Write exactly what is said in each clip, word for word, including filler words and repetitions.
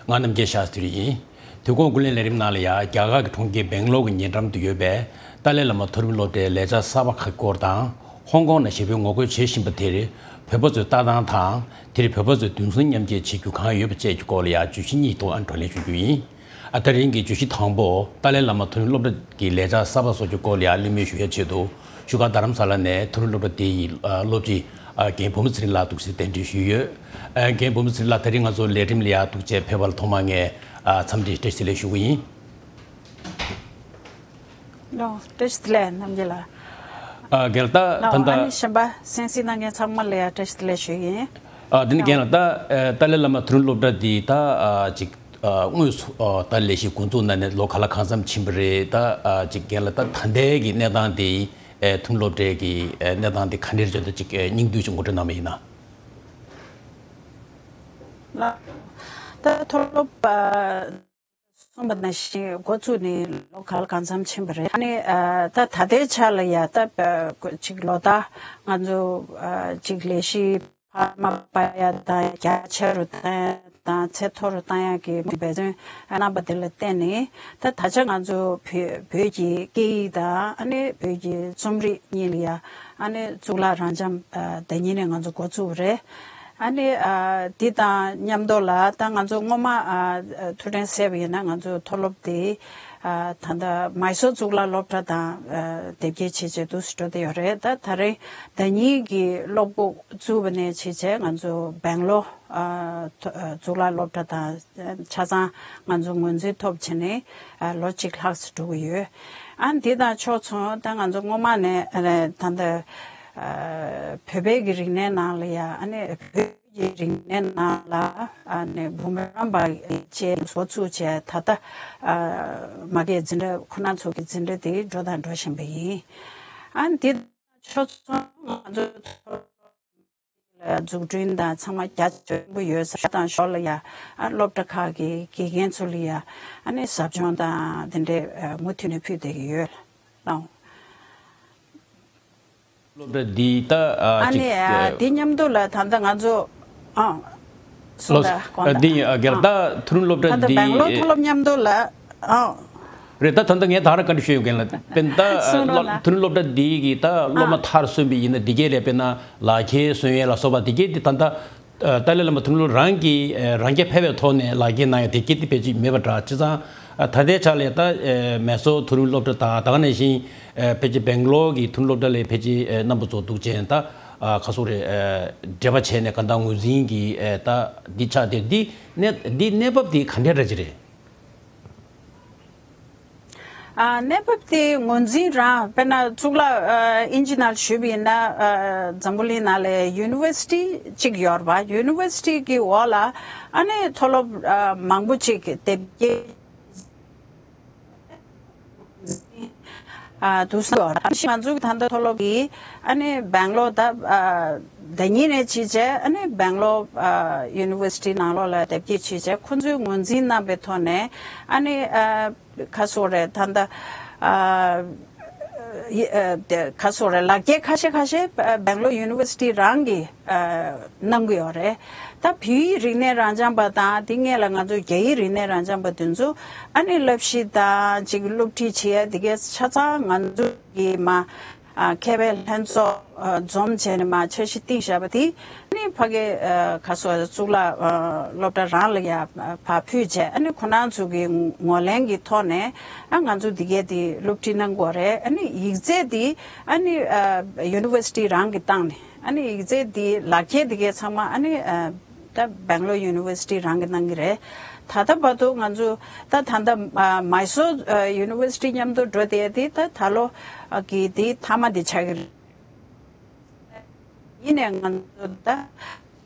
ང་རྣམ་རྒྱལ་ཤཱསྟྲི་ཡིན། དུས་འཁོར་ཀུན་གླེང་ལས་རིམ་ནང་ལ་ཡང་རྒྱ་གར་གྱི་གྲོང་ཁྱེར་སྦེང་ལོར་གྱི་ཉེ་འགྲམ་དུ་ཡོད་པའི་ཏཱ་ལའི་བླ་མ་མཐོ་རིམ་སློབ་གྲྭའི་ལས་འཆར་གསར་པ་ཁག་སྐོར་དང་། ཧོང་ཀོང་ནང་ཞེ་པོའི་ངོ་རྒོལ་བྱེད་བཞིན་པ་དེར་བོད་པ་ཚོའི་ལྟ་སྟངས་དང་། དེར་བོད་པ་ཚོས་དུང་སེམས་མཉམ་སྐྱེད་བྱེད་རྒྱུ་གང་ཡོད་པ་བཅས་ཀྱི་སྐོར་ལ་ཡང་བརྗོད་གཞི་གཉིས་ཐོག་ཨ་བགྲོ་གླེང་ཞུ་རྒྱུ་ཡིན། ཨ། ད་རིང་གི་བརྗོད་གཞི་དང་པོ། ཏཱ་ལའི་བླ་མ་མཐོ་རིམ་སློབ་གྲྭ་གི་ལས་འཆར་གསར་པ་སོགས་ཀྱི་སྐོར་ལ་ཡང་གླེང་མོལ་ཞུ་ཡ་ཆེད་དུ། བཞུགས་སྒར་རྡ་རམ་ས་ལ་ནས་མཐོ་རིམ་སློབ་གྲྭ་དེ་ཡི་ཨ་སློབ་སྤྱི་ཨ་རྒན་བུ་མོ་ཚེ་རིང་ལགས་འདུག་སེ་གདན་འདྲེན་ཞུས་ཡོད། ཨ། རྒན་བུ་མོ་ཚེ་རིང་ལགས། ད་རིང་ང་ཚོ་ལས་རིམ་ལ་ཡང་འདུག་སེ་ཕེབས་པར་ཐོག་མར་ངས་ཨ་འཚམས་འདྲི་བཀྲ་ཤིས་བདེ་ལེགས་ཞུ་གི་ཡིན། ལགས། བཀྲ་ཤིས་བདེ་ལེགས་རྣམ་རྒྱལ་ལགས། ཨ། རྒན་ལགས། ད་ལགས། ད་ལྟ། ཨ་ནི་གཞན་པ་གསན་གཟིགས་གནང་མཁན་ཚང་མ་ལ་ཡང་བཀྲ་ཤིས་བདེ་ལེགས་ཞུ་གི་ཡིན། ཨ། དེ་ནི་རྒན་ལགས། ད་ཨ་ཏཱ་ལའི་བླ་མ་མཐོ་རིམ་སློབ་གྲྭ་འདི་ད་ཨ་ཅིག་ཨ་དངོས་སུ་ཨ་ད་ལས་གཞི་འགོ་འཛུགས་གནང་ནས་ལོ་ག་ལ་གང་འཚམ་ཕྱིན་པ་རེད། ད་ཨ་ཅིག་རྒན་ལགས། ད་ད་ལྟའི་གི་གནས་སྟངས་དེ། ཨ་མཐོ་རིམ་སློབ་གྲྭའི་གི་ཨ་གནས་སྟངས་དེ་ག་འདྲ་རེད་ཅེས་ད་ཅིག་ཨ་སྙིང་བསྡུས་ཅིག་ངོ་སྤྲོད་གནང་བ་ཡིན་ན། ལགས། ད་མཐོ་སློབ་ཨ་གསུངས་པ་ནང་བཞིན་འགོ་བཙུགས་ནས་ལོ་ག་ལ་གང་འཚམ་ཕྱིན་པ་རེད། ཨ་ནི་ཨ་ད་ད་ལྟའི་ཆ་ལ་ཡ་ད་ཨ་ཅིག་ལོ་ལྟར་ང་ཚོ་ཨ་ཅིག་ལས་གཞི་འཕར་མ་སྤར་ཡ་དང་རྒྱ་ཆེ་རུ་བཏང་ཡ་དང་ཚད་མཐོ་རུ་བཏང་ཡ་གི་འབད་བརྩོན་གནང་པ་དེ་ལ་བརྟེན་ནས། ད་ད་ཆ་ང་ཚོ་བོད་བོད་ཀྱི་སྐད་ཡིག་དང་ཨ་ནི་བོད་ཀྱི་རྩོམ་རིག་གཉིས་ལ་ཡ་ཨ་ནི་གཙུག་ལག་རབ་འབྱམས་ཨ་ཟླ་ཉིན་ནས་ང་ཚོ་འགོ་བཙུགས་པ་རེད། ཨ་ནི་ཨ་འདི་དང་མཉམ་དུ་ལ་ད་ང་ཚོ་སྔོན་མ་ཨ་ཐུགས་དྲན་གསལ་པོ་ཡིན་ན་ང་ཚོ་མཐོ་སློབ་དེ་ཨ་ད་ལྟ་མའི་སོར་གཙུག་ལག་སློབ་གྲྭ་དང་ཨ་དེབ་སྐྱེལ་བྱས་བྱས་འདུག་སེ་འགྲོ་བསྡད་ཡོད་རེད། ད་ད་རེས་ཟླ་ཉིན་གྱི་སློབ་ཕྲུག་བཙུགས་པ་ནས་བྱས་བྱས་ང་ཚོ་སྦེང་ལོར་ཨ་གཙུག་ལག་སློབ་གྲྭ་དང་ཆ་ཚང་ང་ཚོ་ངོས་འཛིན་ཐོབ་བྱས་ནས་ཨ་ལོ་གཅིག་ལྷག་ཙམ་འགྲོ་གི་ཡོད། ཨ་འདི་དང་ཕྱོགས་མཚུངས་ད་ང་ཚོ་སྔོན་མ་ནས་ཨ་ད་ལྟ་ཨ་བོད་པའི་གི་རིག་གནས་ནང་ལ་ཡ་ཨ་ནི་བོད་ཀྱི་རིག་གནས་ནང་ལ་ཨ་ནི་འབུམ་རམས་པ་བཅས་འགོ་ཚུགས་བྱས། ད་ལྟ་ཨ་མ་གིའི་འཛིན་གྲྭ་ཁོ་ན་ཚོ་གི་འཛིན་གྲྭ་དེ་འགྲོ་དང་འགྲོ་བཞིན་པ་ཡིན། ཨ་འདི་ཕྱོགས་མཚུངས་ང་ཚོ་འཛུགས་སྐྲུན་དང་ཚང་མ་རྒྱ་ཆེན་པོ་ཡོད་ས་དང་ཞོར་ལ་ཡ་ཨ་སློབ་གྲྭ་ཁག་གི་དགེ་རྒན་ཚོ་ལ་ཡ་ཨ་ནི་ཟབ་སྦྱོང་དང་དེ་འདྲའི་ཨ་མུ་མཐུད་ནས་ཕུལ་བསྡད་ཀྱི་ཡོད་ལགས། སློབ་གྲྭ་འདི་ད་ཨ་ཨ་ཅིག་ནི་ཨ་འདི་མཉམ་དུ་ལ་ད་ལྟ་ང་ཚོ་ཨ་སོང་ལགས། ད་དགོངས་ཨ་འདི་དག་ཨ་རྒན་ལགས། ཨ་ད་མཐོ་རིམ་སློབ་གྲྭ་ད་ལྟ་འདི་སྦེང་ལོར་མཐོ་སློབ་མཉམ་དུ་ལ་ཨ་རེད། ད་ད་ལྟ་ངས་ད་རང་བཀའ་འདྲི་ཞུ་ཡོང་མཁན་ལ། དཔེར་ན་ད་སོང་ལགས། སློབ་ལགས། མཐོ་རིམ་སློབ་གྲྭ་འདི་གི་ད་སློབ་མ་ཨ་མཐར་སོན་པ་ཡིན་ན་འདི་གའི་ལས་དཔེར་ན་ལག་ཁྱེར་སོན་ཡས་ལ་སོགས་པ་འདི་གའི་འདི་ད་ལྟ་ཨ་ཏཱ་ལའི་བླ་མ་མཐོ་རིམ་སློབ་རང་གིས་ཨ་རང་རྐྱ་འཕེར་བའི་ཐོག་ནས་ལག་ཁྱེར་གནང་ཡ་དེ་གའི་དེ་ཕལ་ཆེར་མེད་པ་འདྲ། བྱས་ཙང་ཨ་ད་ལྟའི་ཆ་ལ་ད་ཨ་མའི་སོར་མཐོ་རིམ་སློབ་གྲྭ་དང་ད་ག་ནང་བཞིན་ཨ་ཕལ་ཆེར་སྦེང་ལོར་གྱི་མཐོ་རིམ་སློབ་གྲྭ་ལས་ཕལ་ཆེར་ཨ་རྣམ་པ་ཚོ་འདུག་ཅན་ད་ཨ་ཁ་སོ་རེ་ཨ་འབྲེལ་བ་བྱས་ནས་གང་ལྟར་ངོས་འཛིན་གྱི་ཨ་ད་འདི་ཆགས་ཏེ། འདི་གནས་འདི་གནས་བབ་འདི་ག་འདྲ་འདྲ་ཅིག་རེད། ཨ་གནས་བབ་དེ་ངོས་འཛིན་རང་། དཔེར་ན་གཙུག་ལག་ཨ་དབྱིན་ཇི་ནང་ཞུས་པ་ཡིན་ན་ཨ་འཛམ་བུ་གླིང་ནང་ལ་ཡུ་ནི་ཝར་སི་ཊི་གཅིག་ཡོད་རེད་པ། ཡུ་ནི་ཝར་སི་ཊི་གི་འོག་ལ་ཨ་ནི་མཐོ་སློབ་ཨ་མང་པོ་ཅིག་དེབ་སྐྱེལ་ཨ་འདུག་སེ་ཡོད་རེད། ང་ཚོ་ད་ལྟ་མཐོ་སློབ་ཀྱི་ཨ་ནི་སྦེང་ལོར་ད་ཨ་ཟླ་ཉིན་ནས་བྱས་བྱས་ཨ་ནི་སྦེང་ལོར་ཨ་ཡུ་ནི་ཝར་སི་ཊི་ནང་ལོགས་ལ་དེབ་སྐྱེལ་བྱས་བྱས་ཁོང་ཚོས་ངོས་འཛིན་གནང་པའི་ཐོག་ནས་ཨ་ནི་ཨ་ག་སོ་རེད། ད་ལྟ་ཨ་ཡི་ཨ་དེ་ག་སོ་རེད། ལག་འཁྱེར་ཁ་ཤས་ཁ་ཤས་ཨ་སྦེང་ལོར་ཡུ་ནི་ཝར་སི་ཊི་རང་གིས་ཨ་གནང་གི་ཡོད་རེད། ད་བོད་ཡིག་རིག་གནས་རབ་འབྱམས་པ་དང་དེ་སྔོན་ལ་ང་ཚོ་རྒྱ་ཡིག་རིག་གནས་རབ་འབྱམས་པ་དེ་ཚོ་ཨ་ནི་བསླབ་གཞི་དང་ཅིག་སློབ་ཁྲིད་བྱེད་ཡ་དེ་གའི་ཆ་ཚང་ང་ཚོ་གི་མ་ཨ་མཁས་པའི་ལྷན་ཚོགས་ཨ་འཛོམས་བྱས་ནས་མ་འཆར་གཞི་བཏིང་བཞག་པ་དེ་ཨ་ནི་ཕ་གི་ཨ་ག་སོ་གཙུག་ལག་ཨ་སློབ་གྲྭ་རང་ལ་ཡ་ཕར་ཕུལ་བྱས། ཨ་ནི་ཁོ་རང་ཚོ་གི་ངོས་ལེན་གྱི་ཐོག་ནས་ཨ་ང་ཚོ་འདི་གའི་དེ་སློབ་ཁྲིད་གནང་དགོས་རེད། ཨ་ནི་ཡིག་ཚད་དེ་ཨ་ནི་ཨ་ཡུ་ནི་ཝར་སི་ཊི་རང་གི་སྟེང་ནས། ཨ་ནི་ཡིག་ཚད་འདི་ལག་འཁྱེར་འདི་གའི་ཚང་མ་ཨ་ནི་ཨ་ད་སྦེང་ལོར་ཡུ་ནི་ཝར་སི་ཊི་རང་གིས་གནང་གི་རེད། ད་ལྟ་བར་དུ་ང་ཚོ་ད་ད་ལྟ་ཨ་མའི་སོར་ཨ་ཡུ་ནི་ཝར་སི་ཊི་མཉམ་དུ་འགྲོ་བསྡད་དེ་ད་ད་ལོ་ཨ་གི་དེ་མཐའ་མ་དེ་ཆགས་ཀྱི་རེད། ཡིན་ནའི་ང་ཚོ་ད་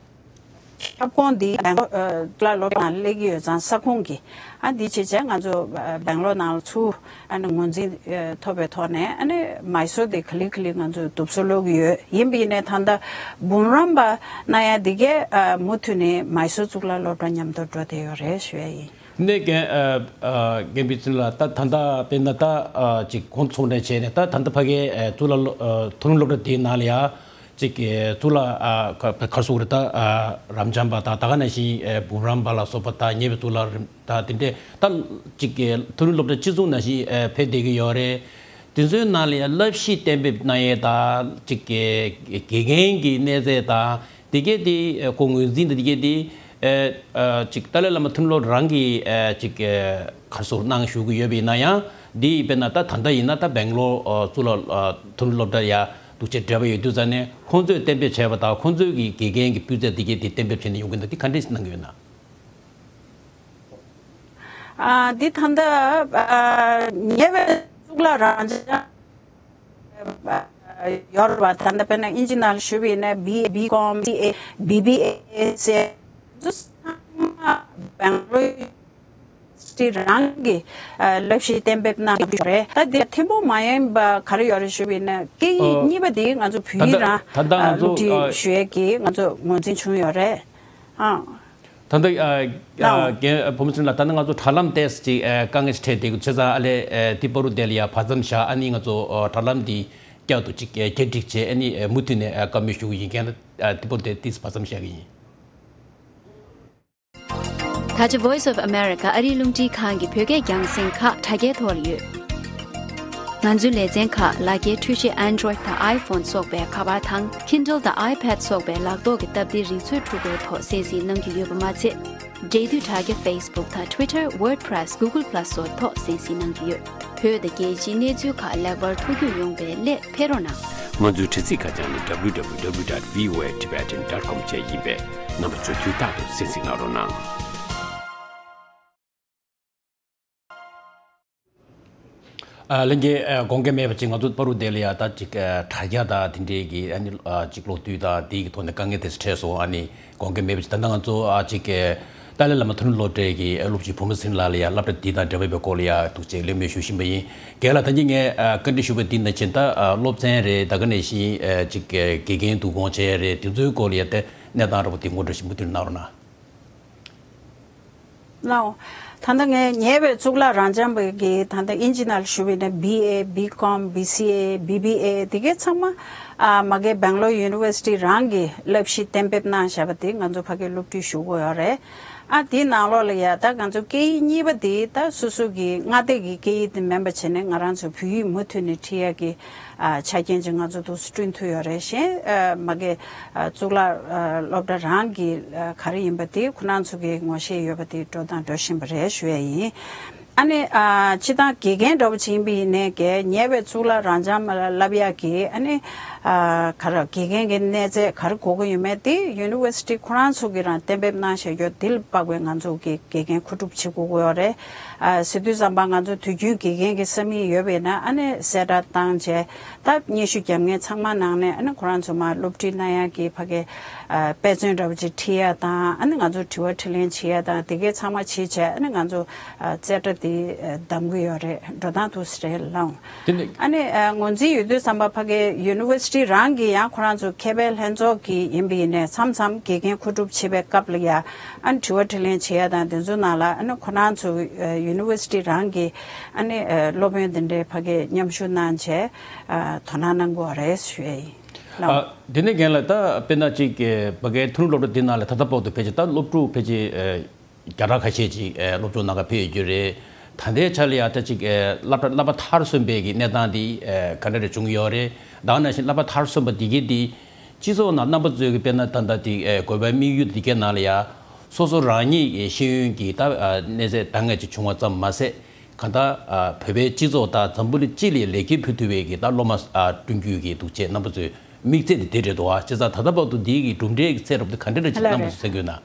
ཁྱབ་ཁོངས་འདི་སྦེང་ལོར་ཨ་ལ་སློབ་གྲྭ་ནང་སླེབས་ཀྱི་ཡོད་ཙང་ས་ཁོངས་ཀྱི་ཨ་འདི་བྱས་བྱས་ང་ཚོ་ཨ་སྦེང་ལོར་ནང་ལ་ཚུར་ཨ་ནི་ངོས་འཛིན་ཨ་ཐོབ་པའི་ཐོག་ནས་ཨ་ནི་མའི་སོར་དེ་ག་ལེ་ག་ལེ་ང་ཚོས་དུབ་སོ་སློག་གི་ཡོད། ཡིན་པ་ཡིན་ནའི་ད་ལྟ་འབུམ་རམས་པ་གནང་ཡ་འདི་གས་ཨ་མུ་མཐུད་ནས་མའི་སོར་གཙུག་ལག་སློབ་གྲྭ་མཉམ་དུ་འགྲོ་བསྡད་ཡོད་རེད་ཞུ་ཡ་ཡིན། ནས་རྒན་ཨ་ཨ་རྒན་པི་ཙིན་ལགས། ད་ད་ལྟ་དཔེར་ན་ད་ཨ་ཅིག་གོང་ཚོགས་ནས་བྱས་ནས་ད་ད་ལྟ་ཕ་གའི་ཨ་གཙུག་ལག་སློབ་ཨ་མཐོ་རིམ་སློབ་གྲྭ་དེའི་ནང་ལ་ཡ་ ཅིག་གི་གཙུག་ལག་ཨ་ག་ག་སོགས་རེད་ད། ཨ་རབ་འབྱམས་པ་དང་ད་ག་ནང་བཞིན་ཨ་འབུམ་རམས་པ་ལ་སོགས་པ་དང་ཉེ་བའི་གཙུག་ལག་རིམ་དང་དེ་འདྲའི་ད་ཅིག་གི་མཐོ་རིམ་སློབ་གྲྭ་སྤྱི་མཚུངས་ནང་བཞིན་ཨ་ཕེབས་བསྡད་ཀྱི་ཡོད་རེད། དེ་ཚོའི་ནང་ལ་ཡང་བསླབ་གཞི་གཏན་འབེབས་གནང་ཡས་དང་ཅིག་གི་དགེ་རྒན་གྱི་གནས་ཚད་དང་དེ་གས་དེ་ཨ་ཁོ་ངོས་འཛིན་དང་དེ་གས་དེ་ཨ་ཅིག་ཏཱ་ལའི་བླ་མ་མཐོ་རིམ་སློབ་གྲྭ་རང་གི་ཨ་ཅིག་ག་སོགས་གནང་བཞུགས་ཀྱི་ཡོད་པ་ཡིན་ན་ཡང་འདི་དཔེར་ན་ད་ད་ལྟ་ཡིན་ན་ད་སྦེང་ལོར་ཨ་གཙུག་ལག་ཨ་མཐོ་རིམ་སློབ་གྲྭ་ཡ་འདུག་ཅེས་འབྲེལ་བ་ཡོད་དུས་ཙང་ནས་ཁོང་ཚོས་གཏན་འབེབས་བྱས་པ་དང་ཁོང་ཚོའི་གི་དགེ་རྒན་གྱི་སྤུས་ཚད་དེ་གས་དེ་གཏན་འབེབས་བྱས་ནས་ཡོང་གི་འདུག་འདི་ག་འདྲས་གནང་གི་ཡོད་ན། ཨ་འདི་ད་ལྟ་ཨ་ཉེ་བའི་གཙུག་ལག་རང་སྦྱང་ཡོད་རེད་བ། ད་ལྟ་དཔེར་ན་ཨིན་ཇི་ནང་ཞུས་པ་ཡིན་ན་བི་ཨེ། བི་ཀོམ། བི་སི་ཨེ། བི་བི་ཨེ་ཟེར་ཚང་མ་སྦེང་ལོར་ཡུ་ནི་ཝར་སི་ཊི་རང་གི་ཨ་བསླབ་གཞི་གཏན་འབེབས་གནང་ཡོད་རེད། ད་འདི་ཐེངས་པོ་མ་ཡིན་པ་ག་རེ་ཡོད་རེད་ཞུས་པ་ཡིན་ན་སྐད་ཡིག་ཨོ། གཉིས་པ་འདི་ང་ཚོ་བོད་ད་ཡིག་ལྟ་རང་ད་ལྟ་ང་ཨ་ཚོ་སློབ་ཁྲིད་ཨ་ཞུ་ཡས་ཀྱི་ང་ཚོ་ངོས་འཛིན་བྱུང་ཡོད་རེད། ཨ། ད་ལྟ་ཨ་ཨ་ལའོ། རྒན་བུ་མོ་ཚུན་ལགས་ད་ནི་ང་ཚོ་དྲ་ལམ་ཏོག་ཙམ་ཅིག་ཨ་དཀའ་ངལ་ཞིག་འཕྲད་བསྡད་ཀྱི་འདུག་བྱས་ཙང་ཨ་ལས་ཨ་དེ་བར་དུ་དེ་ལ་ཡ་བར་མཚམས་བཞག་ཨ་ནི་ང་ཚོ་ཨ་དྲ་ལམ་འདི་བསྐྱར་དུ་ཅིག་ཨ་བསྐྱར་སྒྲིག་བྱས་ཨ་ནི་ཨ་མུ་མཐུད་ནས་ཨ་བཀའ་མོལ་ཞུ་གི་ཡིན། རྒན་ལགས་ཨ་དེ་བར་དུ་ཏོག་ཙམ་བར་མཚམས་བཞག་གི་ཡིན། ད་ཆ་Voice of America ཨ་རིའི་རླུང་འཕྲིན་ཁང་གི་བོད་སྐད་རྒྱང་སྲིང་ཁག་དྲ་རྒྱའི་ཐོག་ལ་ཡོད། ང་ཚོའི་ལེ་ཚན་ཁག་ལག་འཁྱེར་འཕྲུལ་ཆས་Android དང་iPhone སོགས་པའི་ཁ་པར་དང་Kindle དང་iPad སོགས་པའི་ལག་ཐོག་གི་སྟབས་བདེའི་རིག་མཛོད་འཕྲུལ་འཁོར་ཐོག་གསན་གཟིགས་གནང་རྒྱུ་ཡོད་པ་མ་ཚད། འབྲེལ་མཐུད་དྲ་རྒྱ་Facebook དང་Twitter, WordPress, Google Plus སོགས་ཐོག་གསན་གཟིགས་གནང་རྒྱུ་ཡོད། བོད་དང་རྒྱལ་སྤྱིའི་གནས་ཚུལ་ཁག་ལེགས་པར་ཐུགས་རྒྱུས་ཡོང་བའི་སླད་ཕེབས་རོགས་གནང་། ང་ཚོའི་དྲ་ཚིགས་ཁ་བྱང་ནི་www dot voatibetan dot com བཅས་ཡིན་པས་རྣམ་པ་ཚོས་དུས་རྟག་ཏུ་གསན་གཟིགས་གནང་རོགས་གནང་། ཨ་ལྷན་རྒྱས་ཨ་དགོངས་འགལ་མེད་པ་ཅིག་ང་ཚོ་བར་དུ་དེ་ལ་ཡ་ད་ཅིག་ཨ་དྲ་རྒྱ་དང་དེ་འདྲའི་གི་ཨ་ནི་ཨ་ཅིག་གློག་རྡུལ་དང་དེའི་གི་ཐོག་ནས་དཀའ་ངལ་དེ་ཚོ་འཕྲད་སོང་། ཨ་ནི་དགོངས་འགལ་མེད་པ་ཅིག་ད་ལྟ་ང་ཚོ་ཨ་ཅིག་ཨ་ཏཱ་ལའི་བླ་མ་མཐོ་རིམ་སློབ་གྲྭའི་གི་ཨ་སློབ་སྤྱི་བུ་མོ་ཚུན་ལགས་ལ་ཡ་སློབ་གྲྭ་འདི་དང་འབྲེལ་བའི་སྐོར་ལ་ཡ་འདུག་ཅེས་གླེང་མོལ་ཞུ་བཞིན་པ་ཡིན། རྒན་ལགས་ད་གིན་ངས་ཨ་བཀའ་འདྲི་ཞུས་པ་འདི་ནང་བཞིན་ད་ཨ་སློབ་ཚན་རེད། ད་ག་ནང་བཞིན་ཨ་ཅིག་ཨ་དགེ་རྒན་བསྡུ་སྐོང་བྱས་རེད། དེ་ཚོའི་སྐོར་ལ་ཡ་ད་གནས་སྟངས་འདྲ་པོ་དེ་ངོ་སྤྲོད་ཞིབ་མོ་དེ་གནང་རོགས་གནང་། ལའོ། ད་ལྟ་ངས་ཉེ་བའི་གཙུག་ལག་རབ་འབྱམས་པའི་གི་ད་ལྟ་ཨིན་ཇི་ནང་ཞུ་བའི་ནི་བི་ཨེ། བི་ཀོམ། བི་སི་ཨེ། བི་བི་ཨེ་དེ་གའི་ཚང་མ་ཨ་མ་གི་སྦེང་ལོར་ཡུ་ནི་ཝར་སི་ཊི་རང་གི་བསླབ་གཞི་གཏན་འབེབས་གནང་བཞག་པ་དེ་ང་ཚོ་ཕ་གིར་སློབ་ཁྲིད་ཞུ་དགོས་ཡོད་རེད། ཨ་དེའི་ནང་ལོགས་ལ་ཡ་ད་ང་ཚོ་སྐད་ཡིག་གཉིས་པ་དེ་ད་སོ་སོ་གི་མངའ་སྡེ་གི་སྐད་ཡིག་དེ་མིན་པ་བྱས་ནས་ང་རང་ཚོ་བོད་ཡིག་མུ་མཐུད་ནས་ཁྲིད་ཡ་གི་ཨ་ཆ་རྐྱེན་ཅིག་ང་ཚོ་འདུག་སེ་བསྐྲུན་ཐུབ་ཡོད་རེད། གཞན་ཨ་མ་གི་ཨ་གཙུག་ལག་ཨ་སློབ་གྲྭ་རང་གི་ཨ་ག་རེ་ཡིན་པ་དེ་ཁོ་རང་ཚོ་གི་ངོ་ཤེས་ཡོད་པ་དེ་འགྲོ་དང་འགྲོ་བཞིན་པ་རེད་ཞུ་ཡ་ཡིན། ཨ་ནི་ཨ་སྤྱིར་བཏང་དགེ་རྒན་འདྲ་བོ་ཅིག་ཡིན་པ་ཡིན་ནའི་གི་ཉེ་བའི་གཙུག་ལག་རབ་འབྱམས་ལ་བསླབ་ཡ་གི་ཨ་ནི་ཨ་ག་རེ་དགེ་རྒན་གྱི་གནས་ཚད་ག་རེ་དགོས་ཀྱི་ཡོད་མེད་དེ་ཡུ་ནི་ཝར་སི་ཊི་ཁོ་རང་ཚོ་གི་རང་གཏན་འབེབས་གནང་བཞག་ཡོད། དེ་ལ་དཔག་པའི་ང་ཚོ་གི་དགེ་རྒན་མཁོ་སྒྲུབ་བྱེད་དགོས་ཀྱི་ཡོད་རེད། ཨ་ཟེར་དུས་ཙམ་པ་ང་ཚོ་དུས་རྒྱུན་དགེ་རྒན་གྱི་ས་མིག་ཡོད་པ་ཡིན་ན་ཨ་ནི་གསལ་བསྒྲགས་བཏང་བྱས་ད་སྙན་ཞུ་བརྒྱབ་མཁན་ཚང་མ་ནང་ནས་ཨ་ནི་ཁོ་རང་ཚོ་མར་སློབ་ཁྲིད་གནང་ཡག་གི་ཕ་གི་ཨ་དཔེ་མཚོན་འདྲ་བོ་ཅིག་ཁྲིད་ཡག་དང་ཨ་ནི་ང་ཚོ་དྲི་བ་དྲིས་ལན་བྱེད་ཡག་དང་དེ་གའི་ཚང་མ་བྱེད་བྱས་ཨ་ནི་ང་ཚོ་ཨ་རྩེ་གྲ་དེ་ཨ་བདམས་ཀྱི་ཡོད་རེད། འགྲོ་སྟངས་འདུག་སེ་རེད་ལགས། དེ་ནི། ཨ་ནི་ཨ་ངོས་འཛིན་ཡོད་དུས་ཙམ་པ་ཕ་གི་ཡུ་ནི་ཝར་སི་ཊི་རང་གི་ཡང་ཁོ་རང་ཚོ་མཁས་པའི་ལྷན་ཚོགས་ཀྱི་ཡིན་པ་ཡིན་ནའི་མཚམས་མཚམས་དགེ་རྒན་མཁོ་སྒྲུབ་བྱེད་པའི་སྐབས་ལ་ཡ་ཨ་ནི་དྲི་བ་དྲིས་ལན་བྱེད་ཡ་དང་དེ་ཚོ་ནང་ལ་ཨ་ནི་ཁོ་རང་ཚོ་ཨ་ཡུ་ནི་ཝར་སི་ཊི་རང་གི་ཨ་ནི་ཨ་སློབ་དཔོན་དེ་འདྲའི་ཕ་གི་མཉམ་ཞུགས་གནང་བྱས་ཨ་དོ་སྣང་གནང་དགོས་པ་རེད་ཞུ་ཡ་ཡིན་ལགས། ཨ་དེ་ནས་རྒན་ལགས་ད་དཔེར་ན་ཅིག་ཕ་གིའི་མཐོ་རིམ་སློབ་གྲྭ་འདི་ནང་ལ་ད་ལྟ་བར་དུ་ཕལ་ཆེར་ད་སློབ་ཕྲུག་ཕལ་ཆེར་ཨ། བརྒྱ་ཕྲག་ཁ་ཤས་ཅིག་ཨ་སློབ་སྦྱོང་གནང་གར་ཕེབས་ཡོད་རྒྱུ་རེད། ད་ལྟའི་ཆ་ལ་ཡང་ད་ཅིག་ཨ་བསླབ་གྲྭ་བསླབ་པ་མཐར་སོན་པའི་གི་གནས་སྟངས་འདི་ཨ་ག་འདྲ་རེ་བྱུང་ཡོད་རེད། ད་ག་ནང་བཞིན་བསླབ་པ་མཐར་སོན་པ་འདི་གས་འདི་སྤྱི་ཚོགས་ནང་རྣམ་པ་ཚོས་གི་དཔེར་ན་ད་ལྟ་འདི་ཨ་དགོན་པའི་དམིགས་ཡུལ་འདི་གའི་ནང་ལ་ཡང་སོ་སོ་རང་ཉིད་ཀྱི་ཤེས་ཡོན་གྱི་ད་ཨ་གནས་ཚད་འདང་ངེས་ཅིག་བྱུང་བ་ཙམ་མ་ཟད་གང་ལྟར་ཨ་བོད་པའི་སྤྱི་ཚོགས་དང་འཛམ་བུ་གླིང་སྤྱི་ལ་ལེགས་སྐྱེས་ཕུལ་ཐུབ་པའི་གི་ད་སློབ་མ་ཨ་བསྐྲུན་རྒྱུ་གི་འདུག་ཅེས་རྣམ་པ་ཚོའི་དམིགས་ཚད་འདི་དེ་རེད་འདུག་ཨ། བྱས་ཙང་ད་ལྟ་བར་དུ་འདི་གི་གྲུབ་འབྲས་ཀྱི་ཚད་རབ་འདི་ག་འདྲ་རེ་ཅིག་རྣམ་པ་ཚོས་གསན་གྱི་ཡོད་ན།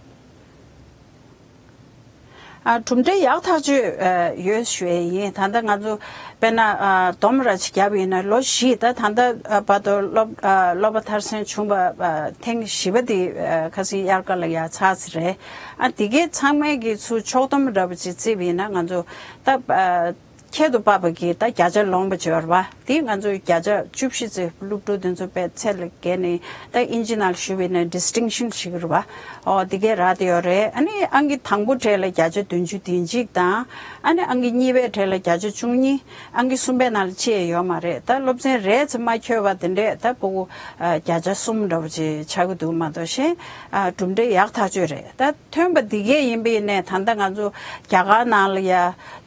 ཨ་གྲུབ་འབྲས་ཡག་ཐག་ཆོད་ཨ་ཡོད་ཞུ་ཡས་ཡིན། ད་ལྟ་ང་ཚོ་དཔེར་ན་ཨ་སྡོམ་ར་ཅིག་བརྒྱབ་ཡིན་ན་ལོ་བཞི་ད་ད་ལྟ་ཨ་བར་དུ་སློབ་ཨ་སློབ་པ་མཐར་སོན་བྱུང་བ་ཨ་ཐེངས་བཞི་པ་དེ་ཨ་ཁ་སང་དབྱར་ཁ་ལ་ཡར་ཚར་ཟིན་རེད། ཨ་དེ་གའི་ཚང་མས་ཀྱི་ཚུར་ཕྱོགས་བསྡོམས་འདྲ་པོ་ཅིག་བརྩིས་པ་ཡིན་ན་ང་ཚོ་ད་ཨ་ ཁྱད་དུ་འཕགས་པ་གི་ད་བརྒྱ་ཆ་ལོངས་པ་བྱོས་ར་བ། དེ་ང་ཚོ་བརྒྱ་ཆ་བཅུ་བཞི་ཙམ་སློབ་ཕྲུག་དེ་ཚོ་དཔེ་ཚད་ལ་བརྒལ་ནས་ད་ཨིན་ཇི་ནང་ལ་ཞུ་བའི་ནས་ཌི་སི་ཊིང་ཤན་ཞིག་རེད་བ། ཨོ་དེ་གས་རག་དེ་ཡོད་རེད། ཨ་ནི་ཨང་ཀི་དང་པོ་གྲས་ལ་བརྒྱ་ཆ་བདུན་ཅུ་དོན་གཅིག་དང་། ཨ་ནི་ཨང་ཀི་གཉིས་པའི་གྲས་ལ་བརྒྱ་ཆ་བཅུ་གཉིས། ཨང་ཀི་གསུམ་པའི་ནང་ལ་ཅི་ཡང་ཡོད་མ་རེད། ད་སློབ་ཚན་རེ་ཙམ་མ་འཁྱོལ་བ་དེ་འདྲས་ད་ཕྲུ་གུ་ཨ་བརྒྱ་ཆ་གསུམ་འདྲ་བོ་ཅིག་ཆགས་ཀྱི་འདུག་མ་གཏོགས་གཞན་ཨ་གྲུབ་འབྲས་ཡག་ཐག་ཆོད་རེད། ད་ཐོན་པ་འདི་གས་ཡིན་པ་ཡིན་ནའི་ད་ལྟ་ང་ཚོ་རྒྱ་གར་ནང་ལ་ཡ་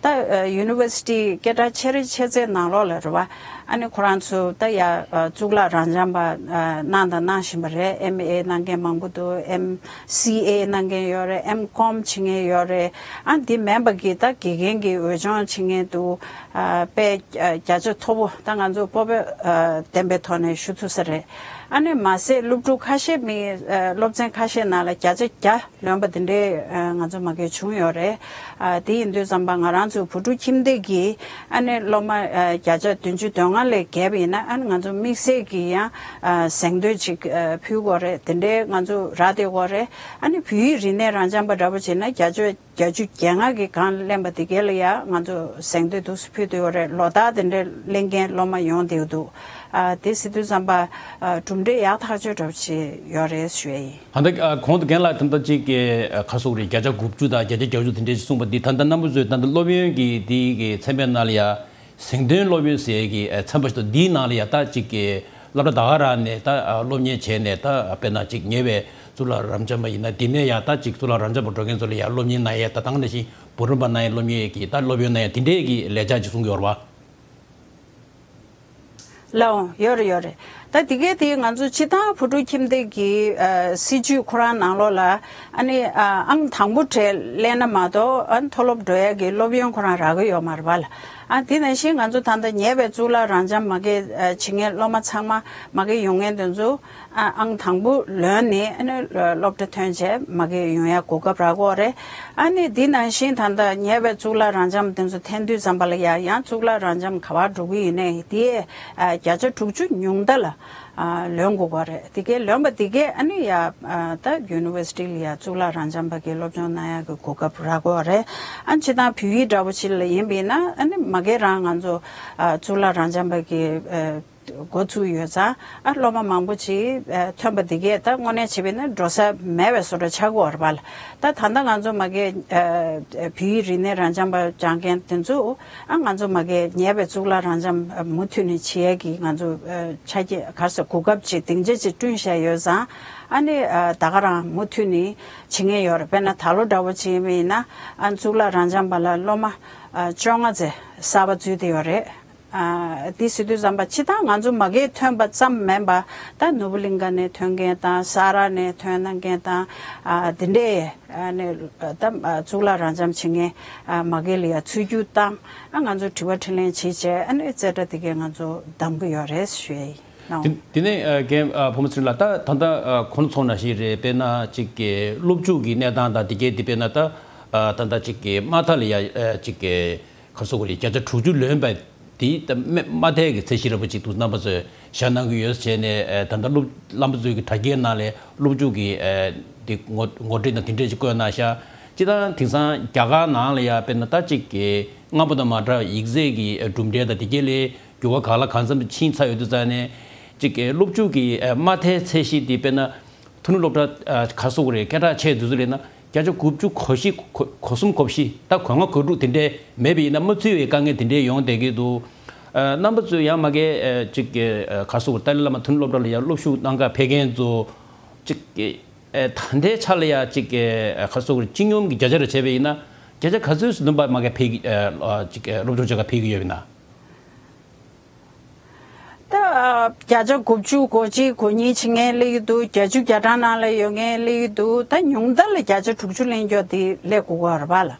ད་ཨ་ཡུ་ནི་ཝར་སི་ཊི་སྐད་གྲགས་ཆེ་རེ་ཆེ་ཚད་ནང་ལོགས་ལ་རེད་བ། ཨ་ནི་ཁོ་རང་ཚོ་ད་ཡ་ཨ་གཙུག་ལག་རབ་འབྱམས་པ་ཨ་གནང་དང་གནང་བཞིན་པ་རེད། ཨེམ་ཨེ་གནང་མཁན་མང་པོ་འདུག་ཨེམ་སི་ཨེ་གནང་མཁན་ཡོད་རེད། ཨེམ་ཀོམ་བྱེད་མཁན་ཡོད་རེད། ཨ་འདི་མིན་པ་གི་ད་དགེ་རྒན་གྱི་འོས་སྦྱོང་བྱེད་མཁན་འདུག་ཨ་དཔེ་ཨ་བརྒྱ་ཆ་མཐོ་པོ་ད་ང་ཚོ་སྤོབས་པ་ཨ་ལྡན་པའི་ཐོག་ནས་ཞུ་ཐུབ་ས་རེད། ཨ་ནི་མ་ཟད་སློབ་ཕྲུག་ཁ་ཤས་མི་ཨ་སློབ་ཚན་ཁ་ཤས་ནང་ལ་བརྒྱ་ཆ་བརྒྱ་ལོན་པ་དེ་འདྲའི་ཨ་ང་ཚོ་མ་གི་བྱུང་ཡོད་རེད། ཨ་དེ་ཡིན་དུས་ཙམ་པ་ང་རང་ཚོའི་བུ་ཕྲུག་ཁྱིམ་སྡེ་གིས་ཨ་ནི་སློབ་མ་ཨ་བརྒྱ་ཆ་བདུན་ཅུ་དོན་ལྔ་ལས་བརྒལ་བ་ཡིན་ན་ཨ་ནི་ང་ཚོ་དམིགས་བསལ་གྱི་ཡང་ཨ་གཟེངས་བསྟོད་ཅིག་ཨ་ཕུལ་དགོས་རེད། དེ་འདྲའི་ང་ཚོ་རག་བསྡད་ཡོད་རེད། ཨ་ནི་བོད་ཡིག་རིག་གནས་རབ་འབྱམས་པ་འདྲ་པོ་བྱས་ན་བརྒྱ་ཆ་བརྒྱད་ཅུ་གྱ་ལྔ་གི་སྒང་ལེན་པ་དེ་གས་ལ་ཡང་ང་ཚོ་གཟེངས་བསྟོད་འདུག་སེ་ཕུལ་བསྡད་ཡོད་རེད། ལོ་ལྟར་དེ་འདྲའི་ལེན་མཁན་སློབ་མ་ཡོང་བསྡད་ཡོད་འདུག་ཨ་དེ་ཟེར་དུས་ཙམ་པ་ཨ་གྲུབ་འབྲས་ཡག་ཐག་ཆོད་འདྲ་པོ་ཞིག་ཡོད་རེད་ཞུ་ཡ་ཡིན། ད་ལྟ་ཨ་གོང་དུ་རྒན་ལགས་ད་ལྟ་གཅིག་གི་ཨ་ཁ་སོག་རེད། བརྒྱ་ཆ་དགུ་བཅུ་དང་བརྒྱ་ཆ་བརྒྱད་ཅུ་དེ་འདྲས་ཞིག་གསུངས་པ་འདི་ད་ལྟ་རྣམ་པ་ཚོས་ད་ལྟ་སློབ་ཡོན་གྱི་དེ་གི་ཚན་པའི་ནང་ལ་ཡ་གཟེངས་ཐོན་སློབ་ཡོན་ཟེར་གྱི་ཨ་ཚན་པ་ཞིག་འདུག་འདིའི་ནང་ལ་ཡ་ད་གཅིག་གི་སློབ་གྲྭ་ད་ག་རང་ནས་ད་ཨ་སློབ་གཉེར་བྱས་ནས་ད་ཨ་དཔེར་ན་གཅིག་ཉེ་བའི་གཙུག་ལག་རབ་འབྱམས་པ་ཡིན་ན་དེ་ནས་ཡ་ད་གཅིག་གཙུག་ལག་རབ་འབྱམས་པ་འགྲོ་མཁན་ཚོ་ལ་ཡ་སློབ་གཉེར་གནང་ཡས་ད་དང་ནང་བཞིན་བུ་རམ་པ་གནང་ཡས་སློབ་གཉེར་གྱི་ད་སློབ་ཡོན་གནང་ཡས་དེ་འདྲས་ཀྱི་ལས་འཆར་ཅིག་གསུང་གི་ཡོད་རེད་བ། ལའོ་ཡོད་རེད་ཡོད་རེད། ད་དེ་གས་དེ་ང་ཚོ་སྤྱིར་བཏང་བུ་ཕྲུག་ཁྱིམ་སྡེ་གི་ཨ་སྲིད་ཇུས་ཁོ་རང་ནང་ལོགས་ལ་ཨ་ནི་ཨ་ཨང་དང་པོ་གྲས་ལེན་ན་མ་གཏོགས་ཨ་མཐོ་སློབ་འགྲོ་ཡས་ཀྱི་སློབ་ཡོན་ཁོ་རང་རག་གི་ཡོད་མ་རེད་བ་ལ། ཨ་དེ་ནང་བཞིན་ང་ཚོ་ད་ལྟ་ཉེ་བའི་གཙུག་ལག་རབ་འབྱམས་མ་གི་ཨ་བྱེད་མཁན་སློབ་མ་ཚང་མ་མ་གི་ཡོང་མཁན་དེ་ཚོ་ཨ་ཨང་དང་པོ་ལོན་ནས་ཨ་ནི་སློབ་གྲྭ་ཐོན་བྱས་མ་གི་ཡོང་ཡ་གོ་སྐབས་རག་གི་ཡོད་རེད། ཨ་ནི་འདི་ནང་བཞིན་ད་ལྟ་ཉེ་བའི་གཙུག་ལག་རབ་འབྱམས་དེ་ཚོ་འཐེན་དུས་ཙམ་པ་ལ་ཡ་ཡང་གཙུག་ལག་རབ་འབྱམས་ག་པར་འགྲོ་གི་ཡིན་ནའི་དེ་ཨ་བརྒྱ་ཆ་དྲུག་ཅུ་ཉུང་མཐའ་ལ་ཨ་ལོན་དགོས་ཀྱི་ཡོད་རེད། དེ་གས་ལོན་པ་དེ་གས་ཨ་ནི་ཡ་ཨ་ད་ཡུ་ནི་ཝར་སི་ཊི་ལ་ཡ་གཙུག་ལག་རབ་འབྱམས་པ་གི་སློབ་སྦྱོང་གནང་ཡ་གི་གོ་སྐབས་རག་གི་ཡོད་རེད། ཨ་ནི་སྤྱིར་བཏང་བོད་ཡིག་འདྲ་པོ་ཅིག་ལ་ཡིན་པ་ཡིན་ན་ཨ་ནི་མ་གི་རང་ང་ཚོ་ཨ་གཙུག་ལག་རབ་འབྱམས་པ་གི་ཨ་འགོ་ཚུགས་ཡོད་ཙང་ཨ་སློབ་མ་མང་པོ་ཅིག་ཨ་ཐོན་པ་འདི་གས་ད་དངོས་གནས་བྱས་པ་ཡིན་ན་འགྲོ་ས་མེད་པའི་བཟོ་འདྲ་ཆགས་ཀྱི་ཡོད་རེད་པ་ལ། ད་ད་ལྟ་ང་ཚོ་མ་གི་ཨ་བོད་ཡིག་རིག་གནས་རབ་འབྱམས་པ་སྦྱང་མཁན་དེ་ཚོ་ཨ་ང་ཚོ་མ་གི་ཉེ་བའི་གཙུག་ལག་རབ་འབྱམས་མུ་མཐུད་ནས་བྱེད་ཡས་ཀྱི་ང་ཚོ་ཨ་ཆ་རྐྱེན་ག་རེ་ཟེར་གོ་སྐབས་ཅིག་སྡིངས་ཆ་ཅིག་བསྐྲུན་བཞག་ཡོད་ཙང་ཨ་ནི་ཨ་ད་ག་རང་མུ་མཐུད་ནས་བྱེད་མཁན་ཡོད་རེད། དཔེར་ན་ད་ལོ་འདྲ་པོ་ཅིག་ཡིན་པ་ཡིན་ན་ཨ་གཙུག་ལག་རབ་འབྱམས་པ་ལ་སློབ་མ་ཨ་བཅོ་ལྔ་ཙམ་གསར་པ་འཛུལ་བསྡད་ཡོད་རེད། ཨ་དེ་ཟེར་དུས་ཙམ་པ་སྤྱིར་བཏང་ང་ཚོ་མ་གིར་ཐོན་པ་ཙམ་མིན་པ་ད་ནོར་བུ་གླིང་ག་ནས་ཐོན་མཁན་དང་ས་རཱ་ནས་ཐོན་གནང་མཁན་དང་ཨ་དེ་འདྲས་ཨ་ནི་ད་ཨ་གཙུག་ལག་རབ་འབྱམས་བྱེད་མཁན་ཨ་མ་གི་ལ་ཡ་ཚུར་རྒྱུགས་བཏང་ཨ་ང་ཚོ་དྲི་བ་དྲིས་ལན་བྱེད་བྱས་ཨ་ནི་རྩེ་གྲ་དེ་གས་ང་ཚོ་བདམས་ཀྱི་ཡོད་རེད་ཞུ་ཡ་ཡིན། དེ་དེ་ནས་ཨ་རྒན་ཨ་བུ་མོ་ཚེ་རིང་ལགས་ད་ད་ལྟ་ཨ་གོང་དུ་ཚོགས་ནང་བཞིན་རེད། དཔེར་ན་ཅིག་གི་སློབ་ཕྲུག་གི་གནས་སྟངས་དང་དེ་གས་དེ་དཔེར་ན་ད་ཨ་ད་ལྟ་ཅིག་གི་དམའ་མཐའ་ལ་ཡ་ཨ་ཅིག་གི་ག་རེ་ཟེར་དགོས་རེད། བརྒྱ་ཆ་དྲུག་ཅུ་ལོན་པ་དེ་ད་དམའ་དམའ་མཐའི་གི་ཚད་གཞི་འདྲ་པོ་ཅིག་འདུག་རྣམ་པ་ཚོས་བཞག་གནང་གི་ཡོད་བྱས་ནས་ཨ་ད་ལྟ་སློབ་བསླབ་པ་ཚོའི་གི་དྲ་རྒྱའི་ནང་ལ་སློབ་ཕྲུག་གི་ཨ་དེ་ངོ་ངོ་སྤྲོད་དང་དེ་འདྲས་ཅིག་བཀོད་གནང་ཤག་སྤྱིར་བཏང་དེང་སང་རྒྱ་གར་ནང་ལ་ཡ་དཔེར་ན་ད་ཅིག་གི་སྔ་མོ་དང་མ་འདྲ་བའི་ཡིག་ཚད་ཀྱི་ཨ་གྲུབ་འབྲས་དང་དེ་གས་ལས་འགྱུར་བ་གང་ལ་གང་འཚམ་ཕྱིན་ཚར་ཡོད་དུས་ཙང་ནས་ཅིག་གི་སློབ་ཕྲུག་གི་ཨ་དམའ་མཐའི་ཚད་གཞི་དེ་དཔེར་ན་མཐོ་རིམ་སློབ་གྲྭ་ཨ་ག་རེ་ཟེར་དགོས་རེད། སྐད་གྲགས་ཆེ་དུས་ཚོད་ལས་ན་བརྒྱ་ཆ་དགུ་བཅུ་གོ་བཞི་གོ་གོ་གསུམ་གོ་བཞི་ད་གོ་ལྔ་གོ་དྲུག་དེ་འདྲས་མེད་པ་ཡིན་ན་མ་ཚུད་པའི་དཀའ་ངལ་དེ་འདྲས་ཡོང་བསྡད་ཀྱི་འདུག་ཨ་རྣམ་པ་ཚོས་ཡང་མ་གི་ཨ་ཅིག་གི་ཨ་ག་རེ་ཟེར་དགོས་རེད། ཏཱ་ལའི་བླ་མ་མཐོ་རིམ་སློབ་གྲྭ་ལ་ཡང་སློབ་ཞུགས་གནང་གར་ཕེབས་མཁན་ཚོ་ཅིག་གི་ཨ་ད་ལྟའི་ཆ་ལ་ཡང་ཅིག་གི་ཨ་ག་རེ་ཟེར་དགོས་རེད། སྤྱི་སྙོམས་ཀྱི་བརྒྱ་ཆ་རེ་བྱས་པ་ཡིན་ན་བརྒྱ་ཆ་ག་ཚོད་ཙམ་བདུན་པ་མ་གི་ཕེབས་ཀྱི་ཨ་ཨ་ཅིག་གི་སློབ་སྦྱོང་བྱེད་གར་ཕེབས་ཀྱི་ཡོད་པ་ཡིན་ན། ད་བརྒྱ་ཆ་དགུ་བཅུ་གོ་གཅིག་གོ་གཉིས་ཕྱིན་མཁན་སླེབས་ཀྱི་འདུག་བརྒྱད་ཅུ་གྱ་གྲངས་ནང་ལ་ཡོད་མཁན་སླེབས་ཀྱི་འདུག་ད་ཉུང་མཐའ་ལ་བརྒྱ་ཆ་དྲུག་ཅུ་ལེན་རྒྱུ་དེ་སླེབས་དགོས་ཀྱི་ཡོད་རེད་པ་ལ།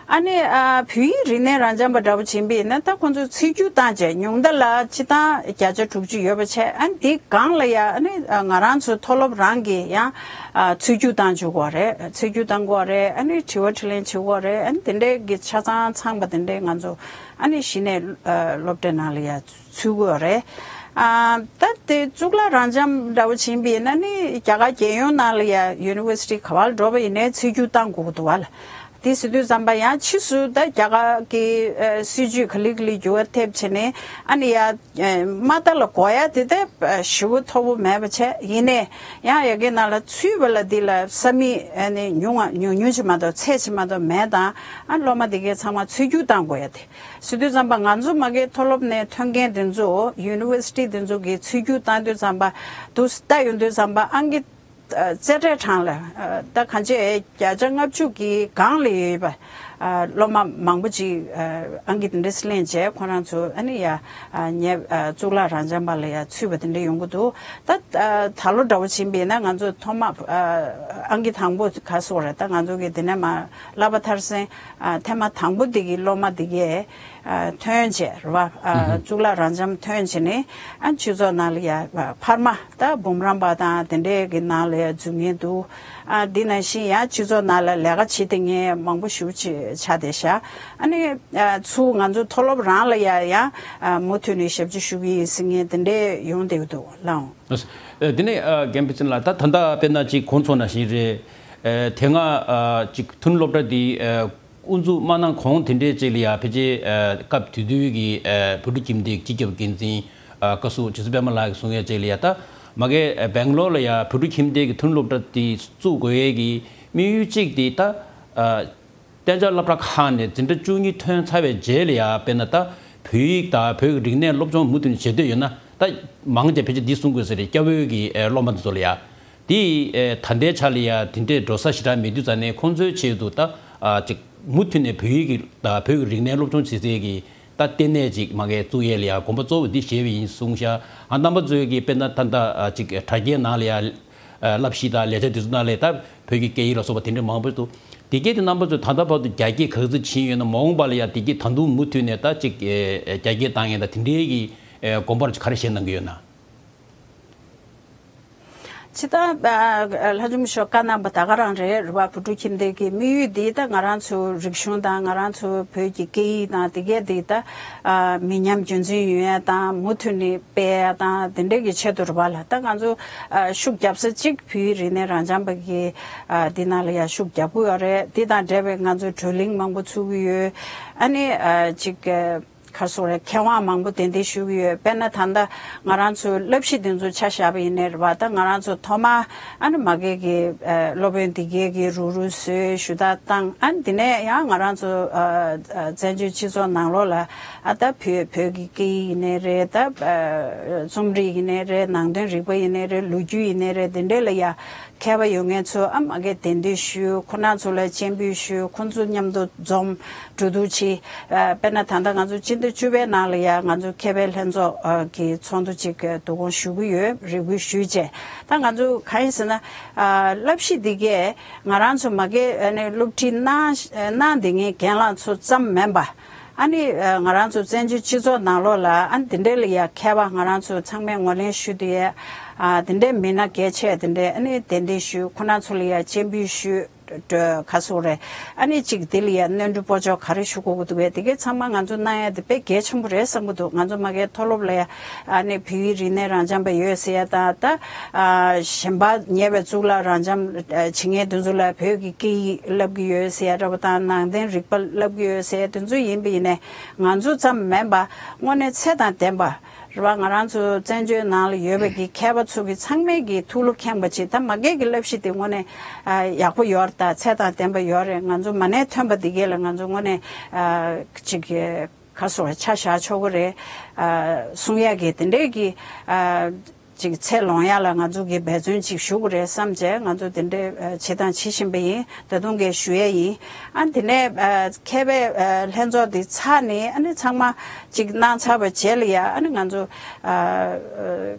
ཨ་ནི་ཨ་བོད་ཡིག་རིག་གནས་རབ་འབྱམས་པ་འདྲ་པོ་ཕྱིན་པ་ཡིན་ན་ད་ཁོང་ཚོས་ཚུར་རྒྱུགས་བཏང་བྱས་ཉུང་མཐའ་ལ་སྤྱིར་བཏང་བརྒྱ་ཆ་དྲུག་ཅུ་ཡོད་པ་བྱས། ཨ་ནི་དེའི་སྒང་ལ་ཡ་ཨ་ནི་ཨ་ང་རང་ཚོའི་མཐོ་སློབ་རང་གིས་ཡང་ཨ་ཚུར་རྒྱུགས་བཏང་བཅུག་དགོས་རེད། ཚུར་རྒྱུགས་བཏང་དགོས་རེད། ཨ་ནི་དྲི་བ་དྲིས་ལན་བྱེད་དགོས་རེད། ཨ་ནི་དེ་འདྲའི་གི་ཆ་ཚང་ཚང་པ་དེ་འདྲའི་ང་ཚོ་ཨ་ནི་གཞི་ནས་ཨ་སློབ་གྲྭའི་ནང་ལ་ཡ་ཚུད་ཀྱི་ཡོད་རེད། ཨ་ད་དེ་གཙུག་ལག་རབ་འབྱམས་འདྲ་བོ་ཕྱིན་པ་ཡིན་ན་ནི་རྒྱ་གར་རྒྱལ་ཡོངས་ནང་ལ་ཡ་ཡུ་ནི་ཝར་སི་ཊི་ག་པར་འགྲོ་བ་ཡིན་ནའི་ཚུར་རྒྱུགས་བཏང་དགོས་ཀྱི་འདུག་བ་ལ། དེ་ཟེར་དུས་ཙམ་པ་ཡང་ཕྱིས་སུ་ད་རྒྱ་གར་གྱི་ཨ་སྲིད་ཇུས་ག་ལེ་ག་ལེ་འགྱུར་བ་ཐེབས་བྱས་ནས་ཨ་ནི་ཡ་ཨ་མ་ད་ལ་གོ་ཡ་དེ་ད་ཞེ་པོ་མཐོ་པོ་མེད་པ་བྱས། ཡིན་ནའི་ཡང་ཡ་གི་ནང་ལ་ཚུད་པ་ལ་འདི་ལ་ས་མིག་ཨ་ནི་ཉུང་བ་ཉུང་ཉུང་ཅིག་མ་གཏོགས་ཚད་ཅིག་མ་གཏོགས་མེད་དང་། ཨ་སློབ་མ་དེ་གའི་ཚང་མ་ཚུད་རྒྱུགས་བཏང་དགོས་ཡ་དེ་ཟེར་དུས་ཙམ་པ་ང་ཚོ་མ་གི་མཐོ་སློབ་ནས་ཐོན་མཁན་དེ་ཚོ་ཡུ་ནི་ཝར་སི་ཊི་དེ་ཚོ་གི་ཚུད་རྒྱུགས་བཏང་དུས་ཙམ་པ་དུ་ལྟ་ཡོང་དུས་ཙམ་པ་ཨང་ཀི་ཨ་རྩེ་གྲས་གྲངས་ལ་ཨ་ད་གང་ཅི་བརྒྱ་ཆ་ལྔ་བཅུ་གི་སྒང་ལ་ཡོད་པ་ཨ་སློབ་མ་མང་པོ་ཅིག་ཨ་ཨང་ཀི་དེ་འདྲས་ལེན་བྱས་ཁོ་རང་ཚོ་ཨ་ནི་ཡ་ཨ་ཉེ་ཨ་གཙུག་ལག་རབ་འབྱམས་པ་ལ་ཡ་ཚུད་པ་དེ་འདྲས་ཡོང་གི་འདུག་ད་ཨ་ད་ལོ་འདྲ་བོ་ཕྱིན་པ་ཡིན་ན་ང་ཚོ་ཐོག་མ་ཨ་ཨང་ཀི་དང་པོ་ག་སོགས་རེད། ད་ང་ཚོ་གི་དེ་ནས་མ་བསླབ་པ་མཐར་སོན་ཨ་ཐེངས་མ་དང་པོ་དེ་གི་སློབ་མ་དེ་གས་ཨ་ཐོན་བྱས་རེད་བ། ཨ་གཙུག་ལག་རབ་འབྱམས་ཐོན་བྱས་ནས་ཨ་སྤྱི་ཚོགས་ནང་ལ་ཡ་ཨ་འཕར་མ་ད་འབུམ་རམས་པ་དང་དེ་འདྲས་ཀྱི་ནང་ལ་ཡ་འཛུལ་མཁན་འདུག་ཨ་འདི་ནང་བཞིན་ཡང་སྤྱི་ཚོགས་ནང་ལ་ལས་ཀ་བྱེད་བསྡད་མཁན་མང་པོ་ཞེ་པོ་ཅིག་ཆགས་བསྡད་ཤག་ཨ་ནི་ཨ་ཚུར་ང་ཚོ་མཐོ་སློབ་རང་ལ་ཡ་ཡང་ཨ་མུ་མཐུད་ནས་ཞབས་ཕྱི་ཞུ་གི་ཡིན་ཟེར་མཁན་དེ་འདྲས་ཡོང་བསྡད་ཀྱི་འདུག་ལགས། ཨ་དེ་ནས་ཨ་རྒན་པེ་ཅིན་ལགས། ད་ད་ལྟ་དཔེར་ན་ཅིག་གོང་ཚོ་ནང་བཞིན་རེད། ཨ་དེ་སྔ་ཨ་ཅིག་ཐོན་སློབ་གྲྭ་འདི་ཨ་དབུ་འཛུགས་མ་གནང་གོང་དེ་འདྲའི་ཅིག་ལ་ཡ་ཕལ་ཆེར་ཨ་སྐབས་དེ་དུས་ཀྱི་ཨ་བོད་ཕྲུག་ཁྱིམ་སྡེའི་སྤྱི་ཁྱབ་འགན་འཛིན་ཨ་བཀའ་ཟུར་རྗེ་བཙུན་པད་མ་ལགས་ཀྱིས་གསུང་ཡ་ཅིག་ལ་ཡ། ད་མ་གི་ཨ་སྦེང་ལོར་ལ་ཡ་བོད་ཕྲུག་ཁྱིམ་སྡེ་གི་ཐོན་སློབ་གྲྭ་འདི་བཙུགས་དགོས་ཡས་ཀྱི་དམིགས་ཡུལ་གཅིག་དེ་ད་ཨ་གཏན་འཇགས་སློབ་གྲྭ་ཁག་ནས་འཛིན་གྲྭ་བཅུ་གཉིས་ཐོན་ཚར་བའི་རྗེས་ལ་ཡ་དཔེར་ན་ད་བོད་ཡིག་དང་བོད་ཀྱི་རིག་གནས་སློབ་སྦྱོང་མུ་མཐུད་ནས་བྱེད་འདོད་ཡོད་ན། ད་མང་ཆེ་ཕལ་ཆེར་འདི་གསུང་དགོས་ས་རེད། སྐྱ་བོའི་གི་ཨེ་སློབ་མ་འདི་ཚོ་ལ་ཡ། འདི་ཨེ་ད་ལྟའི་ཆ་ལ་ཡ་དེ་འདྲའི་འགྲོ་ས་ཞེ་དྲག་མེད་དུས་ཙང་ནས་ཁོང་ཚོའི་ཆེད་དུ་ད་ཨ་ཅིག་མུ་མཐུད་ནས་བོད་ཡིག་གི་དང་བོད་ཀྱི་རིག་གནས་སློབ་སྦྱོང་བྱེད་སའི་གི་ད་ལྟེ་གནས་ཅིག་མ་གི་བཙུགས་ཡས་ལ་ཡ་དགོངས་པ་གཙོ་བོ་འདི་བཞེས་པ་ཡིན་གསུངས་ཤག་ཨ་རྣམ་པ་ཚོའི་གི་དཔེར་ན་ད་ལྟ་ཨ་ཅིག་དྲ་རྒྱའི་ནང་ལ་ཡ། ཨ་བསླབ་གཞི་དང་ལས་འཆར་དེ་ཚོ་ནང་ལས་ད་བོད་ཀྱི་སྐད་ཡིག་ལ་སོགས་པ་དེ་འདྲ་མང་པོ་འདུག་དེ་གས་དེ་རྣམ་པ་ཚོས་ད་ལྟ་བར་དུ་རྒྱ་སྐད་ག་ཚོད་བྱིན་ཡོད་ན། མ་འོངས་པ་ལ་ཡང་དེ་གས་ད་དུང་མུ་མཐུད་ནས་ད་ཅིག་ཨེ་རྒྱ་སྐད་བཏང་ཡས་དང་དེ་འདྲའི་གི་ཨེ་དགོངས་པ་ག་རེ་བཞེས་གནང་གི་ཡོད་ན། ཇི་ལྟར་ཨ་ལྷ་ལྕམ་ཞོ་བཀའ་གནང་པ་ད་ག་རང་རེད། རེད་བ། བོད་ཕྲུག་ཁྱིམ་སྡེ་གི་དམིགས་ཡུལ་འདི་ད་ང་རང་ཚོ་རིག་གཞུང་དང་ང་རང་ཚོ་བོད་ཀྱི་སྐད་ཡིག་དང་དེ་གས་འདི་ད་ཨ་མི་ཉམས་རྒྱུན་འཛིན་ཡོང་ཡས་དང་མུ་མཐུད་ནས་སྤེལ་ཡ་དང་དེ་འདྲས་ཀྱི་ཆེད་དུ་རེད་བ་ལ། ད་ང་ཚོ་ཨ་ཤུགས་རྒྱབ་ས་གཅིག་བོད་ཡིག་རིག་གནས་རབ་འབྱམས་པ་གི་ཨ་འདི་ནང་ལ་ཡ་ཤུགས་རྒྱབ་ཀྱི་ཡོད་རེད། འདི་དང་འབྲེལ་བའི་ང་ཚོ་བགྲོ་གླེང་མང་པོ་ཚུགས་ཀྱི་ཡོད། ཨ་ནི་ཨ་ཅིག་ག་རེ་ཟེར་དགོས་རེད། མཁས་དབང་མང་པོ་གདན་འདྲེན་ཞུ་གི་ཡོད། དཔེར་ན་ད་ལྟ་ང་རང་ཚོའི་བསླབ་གཞི་འདི་ཚོ་ཆ་བཞག་པ་ཡིན་ནའི་རེད་བ། ད་ང་རང་ཚོ་ཐོག་མར་ཨ་ནི་མ་གི་གི་ཨ་སློབ་དཔོན་འདི་གས་ཀྱི་རུག་རུག་བཟོས་ཞུ་དག་བཏང་། ཨ་ནི་འདི་ནས་ཡང་ང་རང་ཚོ་ཨ་ཨ་བཙན་བྱོལ་སྤྱི་ཚོགས་ནང་ལོགས་ལ་ཨ་ད་བོད་བོད་ཀྱི་སྐད་ཡིག་ཡིན་ནའི་རེད། ད་ཨ་རྩོམ་རིག་ཡིན་ནའི་རེད། ནང་དོན་རིག་པ་ཡིན་ནའི་རེད། ལོ་རྒྱུས་ཡིན་ནའི་རེད། འདི་འདྲས་ལ་ཡ་མཁས་པ་ཡོད་མཁན་ཚོ་ཨ་མ་གི་གདན་འདྲེན་ཞུས། ཁོང་རྣམ་ཚོ་ལ་སྤྱན་འབུལ་ཞུས། ཁོང་ཚོ་མཉམ་དུ་འཛོམས་འགྲོ་འདུག་བྱས། ཨ་དཔེར་ན་ད་ལྟ་ང་ཚོ་སྤྱི་ཟླ་བཅུ་པའི་ནང་ལ་ཡ་ང་ཚོ་མཁས་པའི་ལྷན་ཚོགས་ཨ་གི་ཚོགས་འདུ་ཅིག་གི་བསྡུ་སྐོང་ཞུ་གི་ཡོད། རེ་སྐུལ་ཞུས་བྱས། ད་ང་ཚོ་གང་ཡིན་ཟེར་ན་ཨ་བསླབ་གཞི་འདི་གས་ང་རང་ཚོ་མ་གི་ཨ་ནི་སློབ་ཁྲིད་གནང་གནང་བསྡད་མཁན་རྒན་ལགས་ཚོ་ཙམ་མིན་པ། ཨ་ནི་ཨ་ང་རང་ཚོ་བཙན་བྱོལ་སྤྱི་ཚོགས་ནང་ལོགས་ལ་ཨ་ནི་དེ་འདྲས་ལ་ཡ་མཁས་པ་ང་རང་ཚོ་ཚང་མས་ངོས་ལེན་ཞུ་བསྡད་ཡས་ཨ་དེ་འདྲས་མི་སྣ་གལ་ཆེ་དེ་འདྲས་ཨ་ནི་གདན་འདྲེན་ཞུས། ཁོང་རྣམ་ཚོ་ལ་ཡ་སྤྱན་འབུལ་ཞུས། ག་རེ་ཟེར་དགོས་རེད། ཨ་ནི་གཅིག་དེ་ལ་ཡ་སྣོན་འཕྲི་སྤོ་སྐྱོར་ག་རེ་ཞུ་དགོས་ཀྱི་འདུག་པས། དེ་གས་ཚང་མ་ང་ཚོ་གནང་ཡ་དེ་དཔེ་གལ་ཆེན་པོ་རེད་བསམ་གྱི་འདུག་ང་ཚོ་མ་གིའི་མཐོ་སློབ་ལ་ཡ་ཨ་ནི་བོད་ཡིག་རིག་གནས་རབ་འབྱམས་པ་ཡོད་ཟེར་ཡ་དང་། ད་ཨ་གཞན་པ་ཉེ་བའི་གཙུག་ལག་རབ་འབྱམས་ཨ་བྱེད་མཁན་དེ་ཚོ་ལ་བོད་ཀྱི་སྐད་ཡིག་བསླབ་ཀྱི་ཡོད་ཟེར་ཡ་འདྲ་པོ་དང་། ནང་བསྟན་རིག་པ་བསླབ་ཀྱི་ཡོད་ཟེར་ཡ་དེ་ཚོ་ཡིན་པ་ཡིན་ནའི་ང་ཚོ་ཙམ་མིན་པ་དངོས་གནས་ཚད་དང་ལྡན་པ། རེད་བ། ང་རང་ཚོ་བཙན་བྱོལ་ནང་ལ་ཡོད་པའི་གི་མཁས་པ་ཚོ་གི་ཚང་མས་གི་ཐུགས་བློ་ཁེངས་པ་ཅིག་ད་མ་གི་གི་བསླབ་གཞི་དེ་དངོས་གནས་ཨ་ཡག་པོ་ཡོད་རེད། ད་ཚད་དང་ལྡན་པ་ཡོད་རེད། ང་ཚོ་མ་ཎི་ཐོན་པ་འདི་གས་ལ་ང་ཚོ་དངོས་གནས་ཨ་ཅིག་གི་ག་རེ་ཟེར་དགོས་རེད། ཆ་བཞག་ཆོག་གི་རེད། ཨ་གསུང་ཡག་གི་དེ་འདྲས་གི་ཨ་ཅིག་ཚད་ལོངས་ཡག་ལ་ང་ཚོ་གི་འབད་བརྩོན་ཅིག་ཞུ་དགོས་རེད་བསམ་བྱས། ང་ཚོ་དེ་འདྲས་ཨ་བྱེད་དང་བྱེད་བཞིན་པ་ཡིན། ད་དུང་གས་ཞུ་ཡས་ཡིན། ཨ་དེ་ནས་ཨ་མཁས་པའི་ཨ་ལྷན་ཚོགས་འདི་ཚར་ནས་ཨ་ནི་ཚང་མ་ཅིག་གནང་ཚར་བའི་རྗེས་ལ་ཡ་ཨ་ནི་ང་ཚོ་ཨ་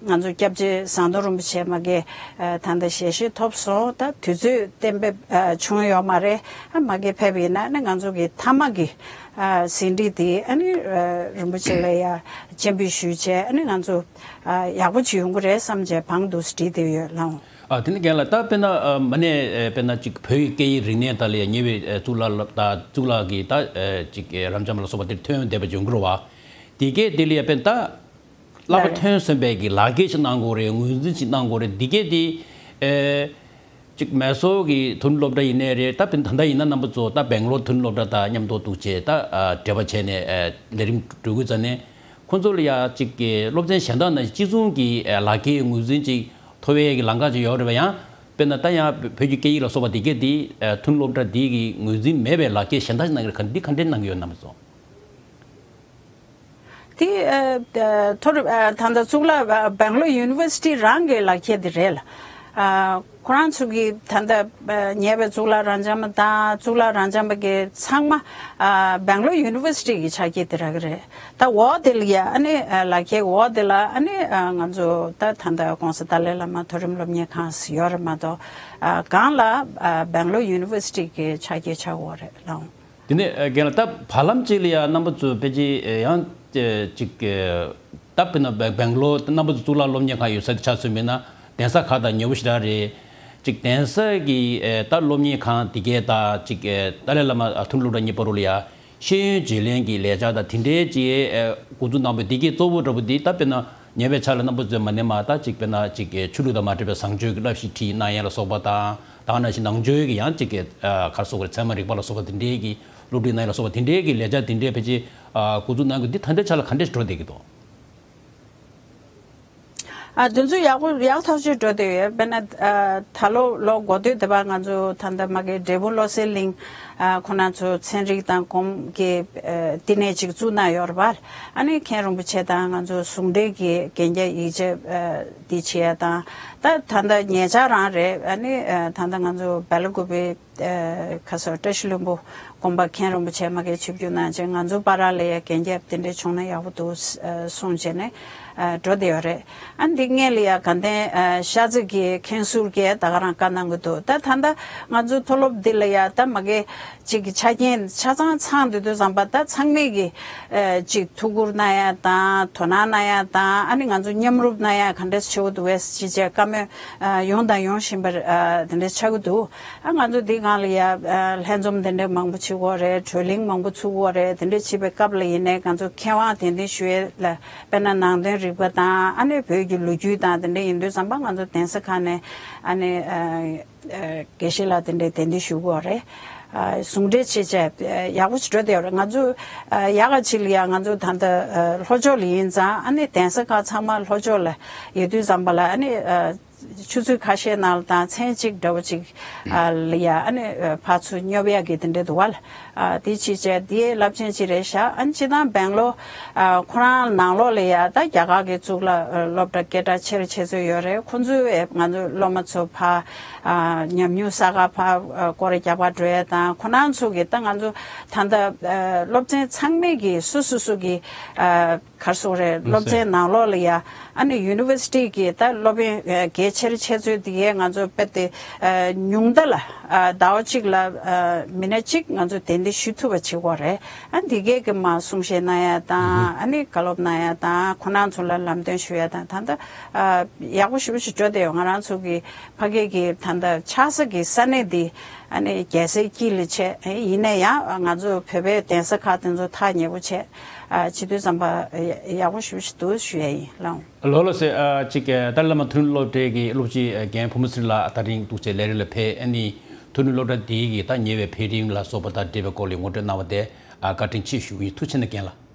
ང་ཚོ་སྐྱབས་རྗེ་ཟམ་གདོང་རིན་པོ་ཆེ་མ་གི་ཨ་ད་ལྟ་ཞལ་བཞེས་ཐོབ་སོང་། ད་དུས་ཚོད་གཏན་འབེབས་ཨ་བྱུང་ཡོད་མ་རེད། ཨ་མ་གི་ཕེབས་པ་ཡིན་ན་ཨ་ནི་ང་ཚོ་གི་མཐའ་མ་གི་ཨ་ཟིན་བྲིས་དེ་ཨ་ནི་ཨ་རིན་པོ་ཆེ་ལ་ཡ་སྤྱན་འབུལ་ཞུས་བྱས། ཨ་ནི་ང་ཚོ་ཨ་ཡག་པོ་ཅིག་ཡོང་གི་རེད་བསམ་བྱས་བང་དུ་བསྒྲིགས་བསྡད་ཡོད་ལགས། ཨ་དེ་ནི་རྒན་ལགས། ད་དཔེར་ན་ཨ་མ་ཎི་ཨ་དཔེར་ན་ཅིག་བོད་ཡིག་སྐད་ཡིག་རིག་གནས་དག་ལ་ཡ་ཉེ་བའི་ཨ་གཙུག་ལག་ལ་ད་གཙུག་ལག་གི་ད་ཨ་ཅིག་ཨ་རབ་འབྱམས་ལ་སོགས་པ་དེར་ཐོན་བསྡད་པ་ཡོང་གི་རེད་བ། དེ་གས་དེ་ལ་ཡ་དཔེར་ན་ད་བསླབ་པ་ལགས། ཐོན་ཟིན་པའི་གི་ལག་འཁྱེར་ཞིག་གནང་དགོས་རེད། ངོས་འཛིན་ཞིག་གནང་དགོས་རེད། འདི་གས་དེ་ཨ་ གཅིག་མེ་སོར་གྱི་མཐོ་རིམ་སློབ་གྲྭ་ཡིན་ནའི་རེད། ད་ད་ལྟ་ཡིན་ན་རྣམ་པ་ཚོ་ད་སྦེང་ལོར་མཐོ་རིམ་སློབ་གྲྭ་དང་མཉམ་དུ་འདུག་བྱས་ད་འབྲེལ་བ་བྱས་ནས་ལས་རིམ་སྒྲུབ་དགོས་ཙང་ནས། ཁོང་ཚོ་ལ་ཡ་གཅིག་གི་སློབ་ཚན་གཞན་དག་ནང་གཅིག་མཚུངས་ཀྱི་ལག་ཁྱེར་ངོས་འཛིན་ཅིག་ཐོབ་ཡས་ཀྱི་ལམ་ཁ་ཅིག་ཡོད་རེད་པ། ཡང་དཔེར་ན་ད་ཡང་བོད་ཀྱི་སྐད་ཡིག་ལ་སོགས་པ་འདི་གས་འདི་མཐོ་རིམ་སློབ་གྲྭ་འདི་གི་ངོས་འཛིན་མེད་པའི་ལག་ཁྱེར་གཞན་དག་ཞིག་གནང་གི་རེད། ག་འདི་ག་འདྲས་གནང་གི་ཡོད་རྣམ་པ་ཚོ། དེ་ཨ་ཨ་མཐོ་རིམ་ཨ་ད་ལྟ་གཙུག་ལག་ཨ་སྦེང་ལོར་ཡུ་ནི་ཝར་སི་ཊི་རང་གི་ལག་ཁྱེར་དེ་རེད་ལ། ཨ་ཁོ་རང་ཚོ་གི་ད་ལྟ་ཨ་ཉེ་བའི་གཙུག་ལག་རབ་འབྱམས་པ་དང་གཙུག་ལག་རབ་འབྱམས་པ་གི་ཚང་མ་ཨ་སྦེང་ལོར་ཡུ་ནི་ཝར་སི་ཊི་གི་ཕྱག་འཁྱེར་དེ་རག་གི་རེད། ད་འོག་དེ་ལ་ཡ་ཨ་ནི་ཨ་ལག་ཁྱེར་འོག་དེ་ལ་ཨ་ནི་ཨ་ང་ཚོ་ད་ད་ལྟ་ྋགོང་ས་ཏཱ་ལའི་བླ་མ་མཐོ་རིམ་སློབ་གཉེར་ཁང་ཡོད་རེད་མ་གཏོགས། ཨ་སྒང་ལ་ཨ་སྦེང་ལོར་ཡུ་ནི་ཝར་སི་ཊི་གི་ཕྱག་འཁྱེར་ཆགས་ཡོད་རེད་ལགས། དེ་ནས་ཨ་རྒན་ལགས། ད་བར་ལམ་གཅིག་ལ་ཡང་རྣམ་པ་ཚོ་ཕལ་ཆེར་ཡང་ཅིག་ད་དཔེར་ན་སྦེང་ལོར་རྣམ་པ་ཚོ་གཙུག་ལག་སློབ་གཉེར་ཁང་ཡོད་ས་དེ་ཆ་མཚོན་པ་ཡིན་ན་གདན་ས་ཁག་དང་ཉེ་པོ་ཞེ་དྲག་རེད། ཅིག་གདན་ས་གི་ད་སློབ་གཉེར་ཁང་དེ་གས་དང་ཅིག་ཏཱ་ལའི་བླ་མ་མཐོ་རིམ་སློབ་གྲྭ་གཉིས་བར་ལ་ཡ་ཤེས་ཡོན་བརྗེ་ལེན་གྱི་ལས་འཆར་དང་དེ་འདྲའི་ཅིག་འགོ་འཛུགས་གནང་བའི་དེ་གས་གཙོ་བོ་འདྲ་པོ་འདི་ད་དཔེར་ན་ཉེ་བའི་ཆར་ལ་རྣམ་པ་ཚོས་མ་ནས་མ་ད་ཅིག་དཔེར་ན་ཅིག་ཆོས་ལུགས་དང་མ་འབྲེལ་བའི་བཟང་སྤྱོད་ཀྱི་བསླབ་གཞི་ཁྲིད་གནང་ཡས་ལ་སོགས་པ་དང་། ད་ག་ནང་བཞིན་ནང་ཆོས་ཀྱི་ཡང་གཅིག་གི་ཨ་ག་རེ་ཟེར་དགོས་རེད། ཚད་མ་རིག་པ་ལ་སོགས་པ་དེ་འདྲའི་གི་སློབ་ཁྲིད་གནང་ཡ་ལ་སོགས་པ་དེ་འདྲའི་གི་ལས་འཆར་དེ་འདྲའི་ཕལ་ཆེར་ཨ་འགོ་འཛུགས་གནང་གི་འདི་ད་ལྟའི་ཆ་ལ་ག་འདྲས་འགྲོ་བསྡད་ཀྱི་འདུག་ཨ་དེ་ཚོ་ཡག་པོ་ཡག་ཐག་ཆོད་འགྲོ་བསྡད་ཡོད། དཔེར་ན་ཨ་ད་ལོ་ལོ་འགོ་སྟོད་དེ་བར་ང་ཚོ་ད་ལྟ་མ་གི་འབྲས་སྤུངས་བློ་གསལ་གླིང་ཨ་ཁོ་ན་ཚོ་ཚན་རིག་དང་གོམས་ཀྱི་ཨ་བསྟི་གནས་ཅིག་བཙུགས་གནང་ཡོད་རེད་པ། ཨ་ནི་མཁན་རིན་པོ་ཆེ་དང་ང་ཚོ་ཟུང་འབྲེལ་གྱི་གན་རྒྱ་ཡིག་ཆ་ཨ་འདི་བྱེད་ཡ་དང་། ད་ད་ལྟ་ཉེ་ཆར་རང་རེད། ཨ་ནི་ཨ་ད་ལྟ་ང་ཚོ་སྦེལ་ཀོབ་པའི་ཨ་ཁ་སོ་བཀྲ་ཤིས་ལྷུན་པོ་དགོན་པ་མཁན་རིན་པོ་ཆེ་མ་གིར་ཆིབས་བསྒྱུར་གནང་བྱས་ང་ཚོ་བར་ལ་ཡ་གན་རྒྱ་དེ་འདྲ་བྱུང་ན་ཡག་པོ་འདུག་ཨ་གསུངས་བྱས་ནས་ཨ་འགྲོ་བསྡད་ཡོད་རེད། ཨ་འདི་སྔོན་ལ་ཡ་དགའ་ལྡན་ཨ་ཤར་རྩེ་གི་མཁན་ཟུར་གྱིས་ད་ག་རང་བཀའ་གནང་གི་འདུག་ད་ད་ལྟ་ང་ཚོ་མཐོ་སློབ་འདི་ལ་ཡ་ད་མ་གི་ཅིག་གི་ཆ་རྐྱེན་ཆ་ཚང་ཚང་དུས་དུས་ཙམ་པ་ད་ཚང་མས་ཀྱི་ཨ་ཅིག་ཐུགས་ཁུར་གནང་ཡ་དང་དོ་སྣང་གནང་ཡ་དང་། ཨ་ནི་ང་ཚོ་མཉམ་རུབ་གནང་ཡ་ག་འདྲས་བྱེད་དགོས་འདུག་བས་ཅི་བྱས་བཀའ་མོལ་ཨ་ཡོང་དང་ཡོང་བཞིན་པ་ཨ་དེ་འདྲས་ཆགས་ཀྱི་འདུག་ཨ་ང་ཚོ་འདི་སྒང་ལ་ཡ་ཨ་ལྷན་འཛོམས་དེ་འདྲས་མང་པོ་བྱེད་དགོས་རེད། གྲོས་གླེང་མང་པོ་ཚུགས་དགོས་རེད། དེ་འདྲས་བྱེད་པའི་སྐབས་ལ་ཡིན་ནའི་ང་ཚོ་མཁས་དབང་གདན་འདྲེན་ཞུ་ཡས་ལ་དཔེར་ན་ནང་དོན་རིག་པ་དང་ཨ་ནི་བོད་ཀྱི་ལོ་རྒྱུས་དང་དེ་འདྲས་ཡིན་དུས་ཙམ་པ་ང་ཚོ་གདན་ས་ཁག་ནས་ཨ་ནི་ཨ། ཨ་དགེ་བཤེས་ལགས་དེ་འདྲའི་གདན་འདྲེན་ཞུ་དགོས་རེད། ཨ་ཟུང་འབྲེལ་བྱེད་བྱས་ཨ་ཡག་པོ་ཞིག་འགྲོ་བསྡད་ཡོད་རེད། ང་ཚོ་ཨ་ཡག་ག་ཅིག་ལ་ཡ་ང་ཚོ་ད་ལྟ་ཨ་ལྷོ་ཕྱོགས་ལ་ཡིན་ཙང་ཨ་ནི་གདན་ས་ཁག་ཚང་མ་ལྷོ་ཕྱོགས་ལ་ཡོད་དུས་ཙམ་པ་ལ་ཨ་ནི་ཨ་ཆུ་ཚོད་ཁ་ཤས་ནང་ལ་དང་མཚན་གཅིག་འདྲ་བོ་ཅིག་ཨ་ལ་ཡ་ཨ་ནི་ཨ་ཕར་ཚུར་སྙོབ་ཡག་གི་དེ་འདྲ་འདུག་བ་ལ། ཨ་དེ་ཅིག་བྱས་དེའི་རླབས་ཆེན་ཅིག་རེད་ཤག་ཨ་ནི་སྤྱིར་བཏང་སྦེང་ལོར་ཨ་ཁོ་རང་ནང་ལོགས་ལ་ཡ་ད་རྒྱ་གར་གྱི་གཙུག་ལག་ཨ་སློབ་གྲྭ་སྐད་གྲགས་ཆེ་རུ་ཆེ་ཚོད་ཡོད་རེད། ཁོ་ཚོའི་ཨ་ང་ཚོ་སློབ་མ་ཚོ་ཕར་ཨ་ཉམས་མྱོང་བསགས་ག་ཕར་ཨ་སྐོར་ར་རྒྱག་པར་འགྲོ་ཡས་དང་། ཁོ་རང་ཚོ་གི་ད་ང་ཚོ་ད་ལྟ་ཨ་སློབ་ཚན་ཚང་མས་ཀྱི་སོ་སོ་སོ་གི་ཨ་ག་རེ་ཟེར་དགོས་རེད། སློབ་ཚན་ནང་ལོགས་ལ་ཡ་ཨ་ནི་ཡུ་ནི་ཝར་སི་ཊི་གི་ད་སློབ་དཔོན་ཨ་གལ་ཆེ་རུ་ཆེ་ཚོད་དེ་གས་ང་ཚོ་དཔེ་དེ་ཨ་ཉུང་མཐའ་ལ་ཨ་ཟླ་བ་གཅིག་ལ་ཨ་མི་སྣ་གཅིག་ང་ཚོ་གདན་འདྲེན་ཞུ་ཐུབ་པ་བྱེད་དགོས་རེད། ཨ་འདི་གས་ཀྱི་མར་གསུང་བཤད་གནང་ཡ་དང་ཨ་ནི་བཀའ་སློབ་གནང་ཡ་དང་ཁོ་རང་ཚོ་ལ་ལམ་སྟོན་ཞུ་ཡ་དང་ད་ལྟ་ཨ་ཡག་པོ་ཞེ་པོ་ཞིག་འགྲོ་བསྡད་ཡོད། ང་རང་ཚོ་གི་ཕ་གི་གི་ད་ལྟ་ཆགས་ས་གི་ས་གནས་འདི་ཨ་ནི་རྒྱལ་སའི་དཀྱིལ་ལ་བྱས། ཡིན་ན་ཡང་ང་ཚོ་བོད་པའི་གདན་ས་ཁག་དེ་ཚོ་ཐག་ཉེ་པོ་བྱས། ཨ་བྱེད་དུས་ཙམ་པ་ཡག་པོ་ཞེ་པོ་ཞིག་འདུག་ཞུ་ཡ་ཡིན་ལགས། ལགས་ལགས་སེ། ཨ་གཅིག་ཏཱ་ལའི་བླ་མ་མཐོ་རིམ་སློབ་གྲྭའི་གི་སློབ་སྤྱི་རྒན་བུ་མོ་ཚེ་རིང་ལགས་ད་རིང་འདུག་བྱས་ལས་རིམ་ལ་ཕེབས། ཨ་ནི་མཐོ་རིམ་སློབ་གྲྭ་འདིའི་གི་ད་ཉེ་བའི་འཕེལ་རིམ་ལ་སོགས་པ་དང་འབྲེལ་བའི་སྐོར་ལ་ངོ་སྤྲོད་གནང་བ་དེ་ཨ་བཀའ་དྲིན་ཆེ་ཞུ་གི་ཡིན། ཐུགས་རྗེ་ཆེ་གནང་རྒན་ལགས།